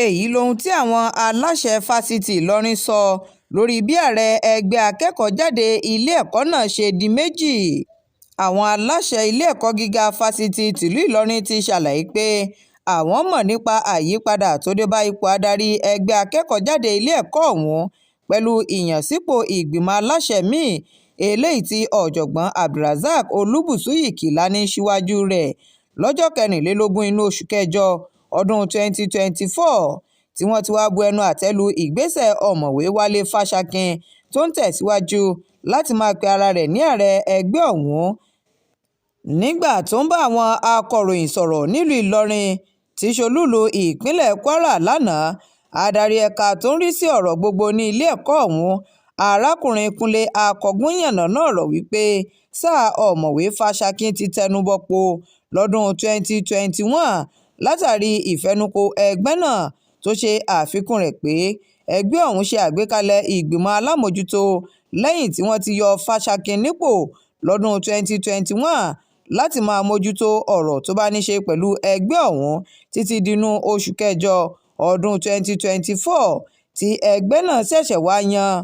Èyí lohun tí àwọn aláṣẹ fásitì Ìlọrin sọ lórí bí ààrẹ ẹgbẹ́ akẹ́kọ̀ọ́-jáde ilé-ẹ̀kọ́ náà ṣe di méjì. Àwọn aláṣẹ ilé-ẹ̀kọ́ gíga fásitì tìlú Ìlọrin ti ṣàlàyé pé àwọn mọ̀ nípa àyípadà tó dé bá ipò adarí ẹgbẹ́ akẹ́kọ̀ọ́-jáde ilé-ẹ̀kọ́ ọ̀hún pẹ̀lú ìyànsípò ìgbìmọ̀ aláṣẹ mi-ín eléyìí tí ọ̀jọ̀gbọ́n Abdulrasaq Olúbùsúyì Kíláni síwájú rẹ̀ lọ́jọ́ kẹrìnlélógún inú oṣù kẹjọ ọdún 2024, tí wọ́n ti wáá bu ẹnu àtẹ́ lu ìgbésẹ̀ Ọ̀mọ̀wé Wálé Fásakin tó ń tẹ̀síwájú láti máa pe ara rẹ̀ ní ààrẹ ẹgbẹ́ ọ̀hún. Nígbà tó ń bá àwọn akọ̀ròyìn sọ̀rọ̀ nílùú Ìlọrin tí í ṣe olúùlú ìpínlẹ̀ Kwara lánàá, adarí ẹ̀ka tó ń rí sí ọ̀rọ̀ gbogbo ní ilé ẹ̀kọ́ ọ̀hún, arákùnrin Kúnlé Akọ̀gùn yànnàná ọ̀rọ̀ wípé sáà Ọ̀mọ̀wé Fásakin ti tẹnubẹ́po lọ́dún 2021 látàrí ìfẹnukò ẹgbẹ́ náà, tó ṣe àfikún rẹ̀ pé ẹgbẹ́ ọ̀hún ṣe àgbékalẹ̀ ìgbìmọ̀ alámòójútó lẹ́yìn tí wọ́n ti yọ Fásakin nípò lọ́dún 2021 láti máa mójútó ọ̀rọ̀ tó bá nííṣe pẹ̀lú ẹgbẹ́ ọ̀hún títí dínú oṣù kẹjọ ọdún 2024 tí ẹgbẹ́ náà ṣẹ̀ṣẹ̀ wáá yan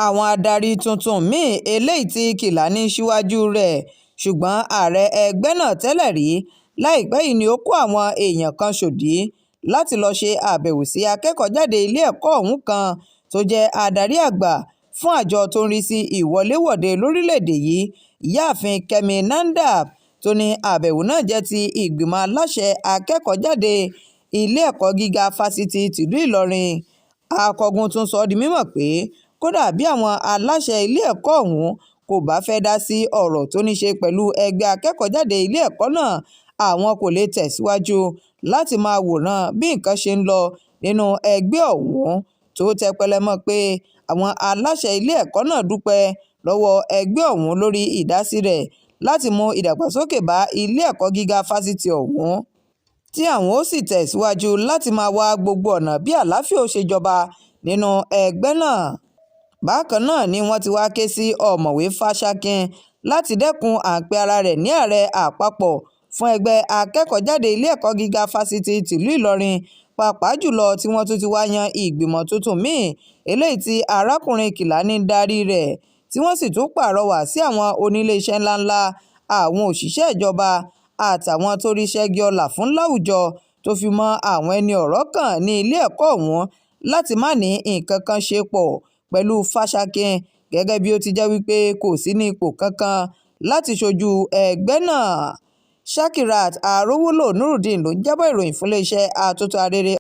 àwọn adarí tuntun mi-ín eléyìí tí Kíláni síwájú rẹ̀. Ṣùgbọ́n ààrẹ ẹgbẹ́ náà tẹ́lẹ̀ rí láìpẹ́ yìí ni ó kó àwọn èèyàn kan sòdí láti lọ́ọ́ ṣe àbẹ̀wò sí akẹ́kọ̀ọ́-jáde ilé ẹ̀kọ́ ọ̀hún kan tó jẹ́ adarí àgbà fún àjọ tó ń rí sí ìwọléwọ̀de lórílẹ̀-èdè yìí, Ìyáàfin Kẹ́mi Nandap, tó ní àbẹ̀wò náà jẹ́ ti ìgbìmọ̀ aláṣẹ akẹ́kọ̀ọ́-jáde ilé ẹ̀kọ́ gíga fásitì tìlú Ìlọrin. Akọ̀gùn tún sọ ọ́ di mímọ̀ pé kódà bí àwọn aláṣẹ ilé ẹ̀kọ́ ọ̀hún kò bá fẹ́ẹ́ dá sí ọ̀rọ̀ tó ní í ṣe pẹ̀lú ẹgbẹ́ akẹ́kọ̀ọ́-jáde ilé ẹ̀kọ́ náà, àwọn kò lè tẹ̀síwájú láti máa wòran bí nǹkan ṣe ń lọ nínú ẹgbẹ́ ọ̀hún, tó tẹpẹlẹ mọ́ pé àwọn aláṣẹ ilé ẹ̀kọ́ náà dúpẹ́ lọ́wọ́ ẹgbẹ́ ọ̀hún lórí ìdásí rẹ̀ láti mú ìdàgbàsókè bá ilé ẹ̀kọ́ gíga fásitì ọ̀hún, tí àwọn ó sì tẹ̀síwájú láti máa wá gbogbo ọ̀nà bí àlàáfíà ó ṣe jọba nínú ẹgbẹ́ náà. Bákan náà ni wọ́n ti wáá ké sí Ọ̀mọ̀wé Fásakin láti dẹ́kun à ń pe ara rẹ̀ ní ààrẹ àpapọ̀ fún ẹgbẹ́ akẹ́kọ̀ọ́-jáde ilé ẹ̀kọ́ gíga fásitì tìlú Ìlọrin, pàápàá jùlọ tí wọ́n tún ti wáá yan ìgbìmọ̀ tuntun mi-ín eléyìí tí arákùnrin Kíláni ń darí rẹ̀, tí wọ́n sì tún pàrọwà sí àwọn oníléeṣẹ́ ńláńlá, àwọn òṣìṣẹ́ ìjọba àtàwọn tó rí ṣẹ́gi ọlá fún láwùjọ tó fi mọ́ àwọn ẹni ọ̀rọ̀ kàn ní ilé ẹ̀kọ́ ọ̀hún láti má ní nǹkan kan ṣe pọ̀ pẹ̀lú Fásakin, gẹ́gẹ́ bí ó ti jẹ́ wípé kò sí ní ipò kankan láti ṣojú ẹgbẹ́ náà. Shakirat Arówólò Nurudeen ló ń jábọ̀ ìròyìn fún iléeṣẹ́ Atótó Arére.